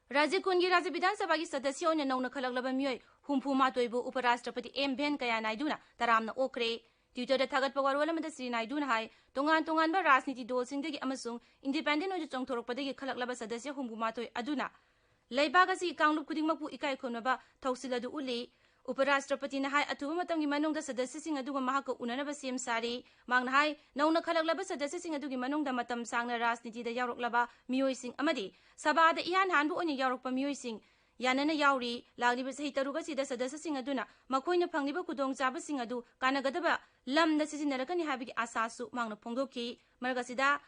ꯔꯥꯖ꯭ꯌ ꯀꯨꯟꯒꯤ ꯔꯥꯖ꯭ꯌ ꯕꯤꯙꯥꯟ ꯁꯚꯥꯒꯤ ꯁꯗꯁ꯭ꯌ ꯑꯣꯏꯅ ꯅꯧꯅ ꯈꯜꯂꯛꯂꯕ ꯃꯤꯑꯣꯏ ꯍꯨꯝꯐꯨ ꯃꯥꯊꯣꯏꯕꯨ ꯎꯄ ꯔꯥꯁꯇ꯭ꯔꯄꯇꯤ ꯑꯦꯝ ꯚꯦꯟꯀꯌꯥ ꯅꯥꯏꯗꯨꯅ ꯇꯔꯥꯝꯅ ꯑꯣꯛꯈ꯭ꯔꯦ꯫ Twitterꯗ ꯊꯥꯒꯠꯄ ꯋꯥꯔꯣꯜ ꯑꯃꯗ ꯁ꯭ꯔꯤ ꯅꯥꯏꯗꯨꯅ ꯍꯥꯏ, ꯇꯣꯉꯥꯟ ꯇꯣꯉꯥꯟꯕ ꯔꯥꯖꯅꯤꯇꯤ ꯗꯣꯜꯁꯤꯡꯗꯒꯤ ꯑꯃꯁꯨꯡ independent ꯑꯣꯏꯅ ꯆꯣꯡꯊꯣꯔꯛꯄꯗꯒꯤ ꯈꯜꯂꯛꯂꯕ ꯁꯗꯁ꯭ꯌ ꯍꯨꯝꯐꯨ ꯃꯥꯊꯣꯏ ꯑꯗꯨꯅ ꯂꯩꯕꯥꯛ ꯑꯁꯤ ꯀꯥꯡꯂꯨꯞ ꯈꯨꯗꯤꯡꯃꯛꯄꯨ ꯏꯀꯥꯏ ꯈꯨꯝꯅꯕ ꯊꯧꯁꯤꯜ ꯑꯗꯨ ꯎꯠꯂꯤ꯫ ꯎꯄ ꯔꯥꯁꯇ꯭ꯔꯄꯇꯤꯅ ꯍꯥꯏ, ꯑꯊꯨꯕ ꯃꯇꯝꯒꯤ ꯃꯅꯨꯡꯗ ꯁꯗꯁ꯭ꯌꯁꯤꯡ ꯑꯗꯨꯒ ꯃꯍꯥꯛꯀ ꯎꯅꯅꯕ ꯁꯦꯝ ꯁꯥꯔꯤ꯫ ꯃꯍꯥꯛꯅ ꯍꯥꯏ, ꯅꯧꯅ ꯈꯜꯂꯛꯂꯕ ꯁꯗꯁ꯭ꯌꯁꯤꯡ ꯑꯗꯨꯒꯤ ꯃꯅꯨꯡꯗ ꯃꯇꯝ ꯁꯥꯡꯅ ꯔꯥꯖꯅꯤꯇꯤꯗ ꯌꯥꯎꯔꯛꯂꯕ ꯃꯤꯑꯣꯏꯁꯤꯡ ꯑꯃꯗꯤ ꯁꯚꯥꯗ ꯏꯍꯥꯟ ꯍꯥꯟꯕ ꯑꯣꯏꯅ ꯌꯥꯎꯔꯛꯄ ꯃꯤꯑꯣꯏꯁꯤꯡ ꯌꯥꯅꯅ ꯌꯥꯎꯔꯤ꯫ ꯂꯥꯛꯂꯤꯕ ꯆꯍꯤ ꯇꯔꯨꯛ ꯑꯁꯤꯗ ꯁꯗꯁ꯭ꯌꯁꯤꯡ ꯑꯗꯨꯅ ꯃꯈꯣꯏꯅ ꯐꯪꯂꯤꯕ ꯈꯨꯗꯣꯡꯆꯥꯕꯁꯤꯡ ꯑꯗꯨ ꯀꯥꯟꯅꯒꯗꯕ ꯂꯝꯗ ꯁꯤꯖꯤꯟꯅꯔꯛꯀꯅꯤ ꯍꯥꯏꯕꯒꯤ ꯑꯥꯁꯥꯁꯨ ꯃꯍꯥꯛꯅ ꯐꯣꯡꯗꯣꯛꯈꯤ꯫ ꯃꯔꯛ ꯑꯁꯤꯗ,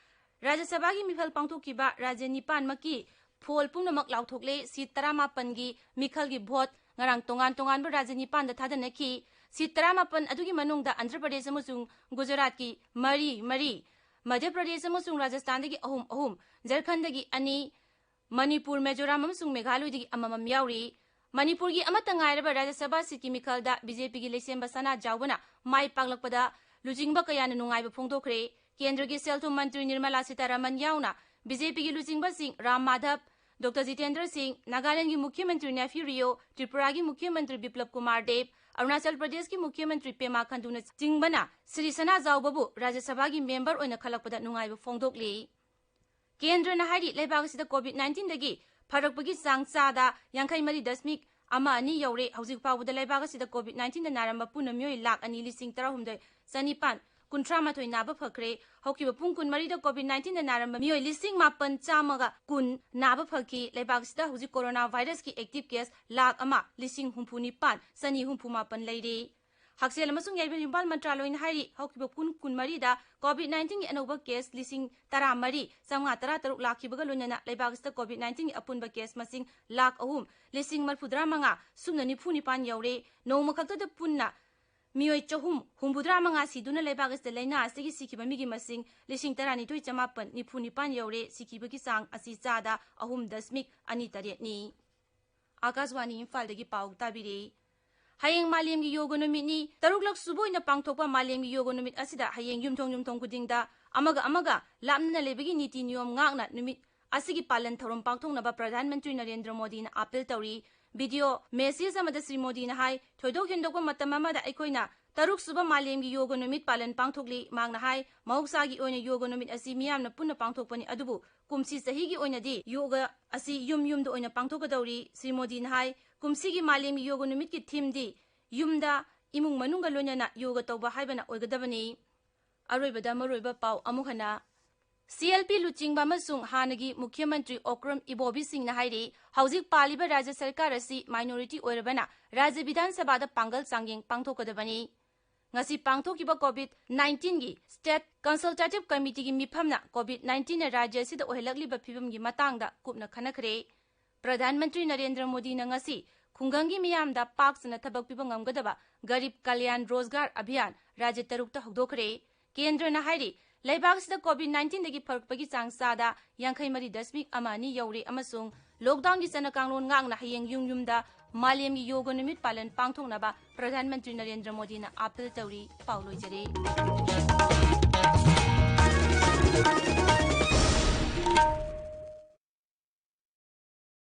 ꯔꯥꯖ꯭ꯌ ꯁꯚꯥꯒꯤ ꯃꯤꯈꯜ ꯄꯥꯡꯊꯣꯛꯈꯤꯕ ꯔꯥꯖ꯭ꯌ ꯅꯤꯄꯥꯟꯃꯛꯀꯤ ꯐꯣꯜ ꯄꯨꯝꯅꯃꯛ ꯂꯥꯎꯊꯣꯛꯂꯦ꯫ Seat ꯇꯔꯥꯃꯥꯄꯟꯒꯤ ꯃꯤꯈꯜꯒꯤ vote ꯉꯔꯥꯡ ꯇꯣꯉꯥꯟ ꯇꯣꯉꯥꯟꯕ ꯔꯥꯖ꯭ꯌ ꯅꯤꯄꯥꯟꯗ ꯊꯥꯗꯅꯈꯤ꯫ Seat ꯇꯔꯥꯃꯥꯄꯟ ꯑꯗꯨꯒꯤ ꯃꯅꯨꯡꯗ ꯑꯟꯙ꯭ꯔ ꯄ꯭ꯔꯗꯦꯁ ꯑꯃꯁꯨꯡ ꯒꯨꯖꯔꯥꯠꯀꯤ ꯃꯔꯤ ꯃꯔꯤ, ꯃꯙ꯭ꯌ ꯄ꯭ꯔꯗꯦꯁ ꯑꯃꯁꯨꯡ ꯔꯥꯖꯁꯊꯥꯟꯗꯒꯤ ꯑꯍꯨꯝ ꯑꯍꯨꯝ, ꯖꯔꯈꯟꯗꯒꯤ ꯑꯅꯤ, ꯃꯅꯤꯄꯨꯔ, ꯃꯤꯖꯣꯔꯥꯝ ꯑꯃꯁꯨꯡ ꯃꯦꯘꯥꯂꯣꯏꯗꯒꯤ ꯑꯃꯃꯝ ꯌꯥꯎꯔꯤ꯫ ꯃꯅꯤꯄꯨꯔꯒꯤ ꯑꯃꯠꯇ ꯉꯥꯏꯔꯕ ꯔꯥꯖ꯭ꯌ ꯁꯚꯥ seatꯀꯤ ꯃꯤꯈꯜꯗ BJPꯒꯤ ꯂꯩꯁꯦꯝꯕ ꯁꯅꯥ ꯖꯥꯎꯕꯅ ꯃꯥꯏ ꯄꯥꯛꯂꯛꯄꯗ ꯂꯨꯆꯤꯡꯕ ꯀꯌꯥꯅ ꯅꯨꯡꯉꯥꯏꯕ ꯐꯣꯡꯗꯣꯛꯈ꯭ꯔꯦ꯫ ꯀꯦꯟꯗ꯭ꯔꯒꯤ ꯁꯦꯜ ꯊꯨꯝ ꯃꯟꯇ꯭ꯔꯤ ꯅꯤꯔꯃꯂꯥ ꯁꯤꯇꯥꯔꯥꯃꯟ ꯌꯥꯎꯅ BJPꯒꯤ ꯂꯨꯆꯤꯡꯕꯁꯤꯡ ꯔꯥꯝ ꯃꯥꯙꯕ, ꯗꯣꯛꯇꯔ ꯖꯤꯇꯦꯟꯗ꯭ꯔ ꯁꯤꯡ, ꯅꯥꯒꯥꯂꯦꯟꯗꯒꯤ ꯃꯨꯈ꯭ꯌ ꯃꯟꯇ꯭ꯔꯤ ꯅꯦꯐ꯭ꯌꯨ ꯔꯤꯑꯣ, ꯇ꯭ꯔꯤꯄꯨꯔꯥꯒꯤ ꯃꯨꯈ꯭ꯌ ꯃꯟꯇ꯭ꯔꯤ ꯕꯤꯄ꯭ꯂꯕ ꯀꯨꯃꯥꯔ ꯗꯦꯕ, ꯑꯔꯨꯅꯥꯆꯜ ꯄ꯭ꯔꯗꯦꯁꯀꯤ ꯃꯨꯈ꯭ꯌ ꯃꯟꯇ꯭ꯔꯤ ꯄꯦꯃꯥ ꯈꯟꯗꯨꯅꯆꯤꯡꯕꯅ ꯁ꯭ꯔꯤ ꯁꯅꯥ ꯖꯥꯎꯕꯕꯨ ꯔꯥꯖ꯭ꯌ ꯁꯚꯥꯒꯤ ꯃꯦꯝꯕꯔ ꯑꯣꯏꯅ ꯈꯜꯂꯛꯄꯗ ꯅꯨꯡꯉꯥꯏꯕ ꯐꯣꯡꯗꯣꯛꯂꯤ꯫ ꯀꯦꯟꯗ꯭ꯔꯅ ꯍꯥꯏꯔꯤ, ꯂꯩꯕꯥꯛ ꯑꯁꯤꯗ COVID nineteenꯗꯒꯤ ꯐꯔꯛꯄꯒꯤ ꯆꯥꯡ ꯆꯥꯗ ꯌꯥꯡꯈꯩ ꯃꯔꯤ ꯗꯁꯃꯤꯛ ꯑꯃ ꯑꯅꯤ ꯌꯧꯔꯦ꯫ ꯍꯧꯖꯤꯛ ꯐꯥꯎꯕꯗ ꯂꯩꯕꯥꯛ ꯑꯁꯤꯗ COVID nineteenꯗ ꯅꯥꯔꯝꯕ ꯄꯨꯟꯅ ꯃꯤꯑꯣꯏ ꯂꯥꯈ ꯑꯅꯤ ꯂꯤꯁꯤꯡ ꯇꯔꯥꯍꯨꯝꯗꯣꯏ ꯆꯅꯤꯄꯥꯟ ꯀꯨꯟꯊ꯭ꯔꯥ ꯃꯥꯊꯣꯏ ꯅꯥꯕ ꯐꯈ꯭ꯔꯦ꯫ ꯍꯧꯈꯤꯕ ꯄꯨꯡ ꯀꯨꯟꯃꯔꯤꯗ COVID nineteenꯗ ꯅꯥꯔꯝꯕ ꯃꯤꯑꯣꯏ ꯂꯤꯁꯤꯡ ꯃꯥꯄꯟ ꯆꯥꯝꯃꯒ ꯀꯨꯟ ꯅꯥꯕ ꯐꯈꯤ꯫ ꯂꯩꯕꯥꯛ ꯑꯁꯤꯗ ꯍꯧꯖꯤꯛ corona virusꯀꯤ active case ꯂꯥꯈ ꯑꯃ ꯂꯤꯁꯤꯡ ꯍꯨꯝꯐꯨ ꯅꯤꯄꯥꯟ ꯆꯅꯤ ꯍꯨꯝꯐꯨ ꯃꯥꯄꯟ ꯂꯩꯔꯦ꯫ ꯍꯛꯁꯦꯜ ꯑꯃꯁꯨꯡ ꯌꯥꯏꯐ ꯌꯨꯝꯕꯥꯜ ꯃꯟꯇ꯭ꯔꯥꯂꯣꯏꯅ ꯍꯥꯏꯔꯤ, ꯍꯧꯈꯤꯕ ꯄꯨꯡ ꯀꯨꯟꯃꯔꯤꯗ COVID nineteenꯒꯤ ꯑꯅꯧꯕ case ꯂꯤꯁꯤꯡ ꯇꯔꯥꯃꯔꯤ ꯆꯥꯝꯃꯉꯥ ꯇꯔꯥꯇꯔꯨꯛ ꯂꯥꯛꯈꯤꯕꯒ ꯂꯣꯏꯅꯅ ꯂꯩꯕꯥꯛ ꯑꯁꯤꯗ COVID nineteenꯒꯤ ꯑꯄꯨꯟꯕ case ꯃꯁꯤꯡ ꯂꯥꯈ ꯑꯍꯨꯝ ꯂꯤꯁꯤꯡ ꯃꯔꯤꯐꯨꯇꯔꯥ ꯃꯉꯥ ꯁꯨꯞꯅ ꯅꯤꯐꯨ ꯅꯤꯄꯥꯟ ꯌꯧꯔꯦ꯫ ꯅꯣꯡꯃ ꯈꯛꯇꯗ ꯄꯨꯟꯅ ꯃꯤꯑꯣꯏ ꯆꯍꯨꯝ ꯍꯨꯝꯐꯨꯇꯔꯥ ꯃꯉꯥ ꯁꯤꯗꯨꯅ ꯂꯩꯕꯥꯛ ꯑꯁꯤꯗ ꯂꯥꯏꯅꯥ ꯑꯁꯤꯒꯤ ꯁꯤꯈꯤꯕ ꯃꯤꯒꯤ ꯃꯁꯤꯡ ꯂꯤꯁꯤꯡ ꯇꯔꯥꯅꯤꯊꯣꯏ ꯆꯃꯥꯄꯟ ꯅꯤꯐꯨ ꯅꯤꯄꯥꯟ ꯌꯧꯔꯦ꯫ ꯁꯤꯈꯤꯕꯒꯤ ꯆꯥꯡ ꯑꯁꯤ ꯆꯥꯗ ꯑꯍꯨꯝ ꯗꯁꯃꯤꯛ ꯑꯅꯤ ꯇꯔꯦꯠꯅꯤ꯫ ꯑꯥꯀꯥꯁꯋꯥꯅꯤ ꯏꯝꯐꯥꯜꯗꯒꯤ ꯄꯥꯎ ꯇꯥꯕꯤꯔꯤ꯫ ꯍꯌꯦꯡ ꯃꯥꯂꯦꯝꯒꯤ ꯌꯣꯒ ꯅꯨꯃꯤꯠꯅꯤ꯫ ꯇꯔꯨꯛꯂꯛ ꯁꯨꯕ ꯑꯣꯏꯅ ꯄꯥꯡꯊꯣꯛꯄ ꯃꯥꯂꯦꯝꯒꯤ ꯌꯣꯒ ꯅꯨꯃꯤꯠ ꯑꯁꯤꯗ ꯍꯌꯦꯡ ꯌꯨꯝꯊꯣꯡ ꯌꯨꯝꯊꯣꯡ ꯈꯨꯗꯤꯡꯗ ꯑꯃꯒ ꯑꯃꯒ ꯂꯥꯞꯅꯅ ꯂꯩꯕꯒꯤ ꯅꯤꯇꯤ ꯅꯤꯌꯣꯝ ꯉꯥꯛꯅ ꯅꯨꯃꯤꯠ ꯑꯁꯤꯒꯤ ꯄꯥꯂꯟ ꯊꯧꯔꯝ ꯄꯥꯡꯊꯣꯛꯅꯕ ꯄ꯭ꯔꯙꯥꯟ ꯃꯟꯇ꯭ꯔꯤ ꯅꯔꯦꯟꯗ꯭ꯔ ꯃꯣꯗꯤꯅ ꯑꯥꯄꯤꯜ ꯇꯧꯔꯤ꯫ ꯚꯤꯗꯤꯑꯣ ꯃꯦꯁꯦꯖ ꯑꯃꯗ ꯁ꯭ꯔꯤ ꯃꯣꯗꯤꯅ ꯍꯥꯏ, ꯊꯣꯏꯗꯣꯛ ꯍꯦꯟꯗꯣꯛꯄ ꯃꯇꯝ ꯑꯃꯗ ꯑꯩꯈꯣꯏꯅ ꯇꯔꯨꯛ ꯁꯨꯕ ꯃꯥꯂꯦꯝꯒꯤ ꯌꯣꯒ ꯅꯨꯃꯤꯠ ꯄꯥꯂꯟ ꯄꯥꯡꯊꯣꯛꯂꯤ꯫ ꯃꯍꯥꯛꯅ ꯍꯥꯏ, ꯃꯍꯧꯁꯥꯒꯤ ꯑꯣꯏꯅ ꯌꯣꯒ ꯅꯨꯃꯤꯠ ꯑꯁꯤ ꯃꯤꯌꯥꯝꯅ ꯄꯨꯟꯅ ꯄꯥꯡꯊꯣꯛꯄꯅꯤ, ꯑꯗꯨꯕꯨ ꯀꯨꯝꯁꯤ ꯆꯍꯤꯒꯤ ꯑꯣꯏꯅꯗꯤ ꯌꯣꯒ ꯑꯁꯤ ꯌꯨꯝ ꯌꯨꯝꯗ ꯑꯣꯏꯅ ꯄꯥꯡꯊꯣꯛꯀꯗꯧꯔꯤ꯫ ꯁ꯭ꯔꯤ ꯃꯣꯗꯤꯅ ꯍꯥꯏ, ꯀꯨꯝꯁꯤꯒꯤ ꯃꯥꯂꯦꯝꯒꯤ ꯌꯣꯒ ꯅꯨꯃꯤꯠꯀꯤ ꯊꯤꯝꯗꯤ ꯌꯨꯝꯗ ꯏꯃꯨꯡ ꯃꯅꯨꯡꯒ ꯂꯣꯏꯅꯅ ꯌꯣꯒ ꯇꯧꯕ ꯍꯥꯏꯕꯅ ꯑꯣꯏꯒꯗꯕꯅꯤ꯫ ꯑꯔꯣꯏꯕꯗ ꯃꯔꯨꯑꯣꯏꯕ ꯄꯥꯎ ꯑꯃꯨꯛ ꯍꯟꯅ꯫ ꯁꯤ ꯑꯦꯜ ꯄꯤ ꯂꯨꯆꯤꯡꯕ ꯑꯃꯁꯨꯡ ꯍꯥꯟꯅꯒꯤ ꯃꯨꯈ꯭ꯌ ꯃꯟꯇ꯭ꯔꯤ ꯑꯣꯀ꯭ꯔꯝ ꯏꯕꯣꯕꯤ ꯁꯤꯡꯅ ꯍꯥꯏꯔꯤ, ꯍꯧꯖꯤꯛ ꯄꯥꯜꯂꯤꯕ ꯔꯥꯖ꯭ꯌ ꯁꯔꯀꯥꯔ ꯑꯁꯤ ꯃꯥꯏꯅꯣꯔꯤꯇꯤ ꯑꯣꯏꯔꯕꯅ ꯔꯥꯖ꯭ꯌ ꯕꯤꯙꯥꯟ ꯁꯚꯥꯗ ꯄꯥꯡꯒꯜ ꯆꯥꯡꯌꯦꯡ ꯄꯥꯡꯊꯣꯛꯀꯗꯕꯅꯤ꯫ ꯉꯁꯤ ꯄꯥꯡꯊꯣꯛꯈꯤꯕ ꯀꯣꯚꯤꯗ ꯅꯥꯏꯟꯇꯤꯟꯒꯤ ꯁ꯭ꯇꯦꯠ ꯀꯟꯁꯜꯇꯦꯇꯤꯚ ꯀꯃꯤꯇꯤꯒꯤ ꯃꯤꯐꯝꯅ ꯀꯣꯚꯤꯗ ꯅꯥꯏꯟꯇꯤꯟꯅ ꯔꯥꯖ꯭ꯌ ꯑꯁꯤꯗ ꯑꯣꯏꯍꯜꯂꯛꯂꯤꯕ ꯐꯤꯕꯝꯒꯤ ꯃꯇꯥꯡꯗ ꯀꯨꯞꯅ ꯈꯟꯅꯈ꯭ꯔꯦ꯫ ꯄ꯭ꯔꯙꯥꯟ ꯃꯟꯇ꯭ꯔꯤ ꯅꯔꯦꯟꯗ꯭ꯔ ꯃꯣꯗꯤꯅ ꯉꯁꯤ ꯈꯨꯡꯒꯪꯒꯤ ꯃꯤꯌꯥꯝꯗ ꯄꯥꯛ ꯁꯟꯅ ꯊꯕꯛ ꯄꯤꯕ ꯉꯝꯒꯗꯕ ꯒꯔꯤꯕ ꯀꯂꯌꯥꯟ ꯔꯣꯖꯒꯥꯔ ꯑꯚꯤꯌꯥꯟ ꯔꯥꯖ꯭ꯌ ꯇꯔꯨꯛꯇ ꯍꯧꯗꯣꯛꯈ꯭ꯔꯦ꯫ ꯀꯦꯟꯗ꯭ꯔꯅ ꯍꯥꯏꯔꯤ, ꯂꯩꯕꯥꯛ ꯑꯁꯤꯗ ꯀꯣꯚꯤꯗ ꯅꯥꯏꯟꯇꯤꯟꯗꯒꯤ ꯐꯔꯛꯄꯒꯤ ꯆꯥꯡ ꯆꯥꯗ ꯌꯥꯡꯈꯩ ꯃꯔꯤ ꯗꯁꯃꯤꯛ ꯑꯃ ꯑꯅꯤ ꯌꯧꯔꯦ ꯑꯃꯁꯨꯡ ꯂꯣꯛꯗꯥꯎꯟꯒꯤ ꯆꯠꯅ ꯀꯥꯡꯂꯣꯟ ꯉꯥꯛꯅ ꯍꯌꯦꯡ ꯌꯨꯝ ꯌꯨꯝꯗ ꯃꯥꯂꯦꯝꯒꯤ ꯌꯣꯒ ꯅꯨꯃꯤꯠ ꯄꯥꯂꯟ ꯄꯥꯡꯊꯣꯛꯅꯕ ꯄ꯭ꯔꯙꯥꯟ ꯃꯟꯇ꯭ꯔꯤ ꯅꯔꯦꯟꯗ꯭ꯔ ꯃꯣꯗꯤꯅ ꯑꯥꯄꯤꯜ ꯇꯧꯔꯤ꯫ ꯄꯥꯎ ꯂꯣꯏꯖꯔꯦ꯫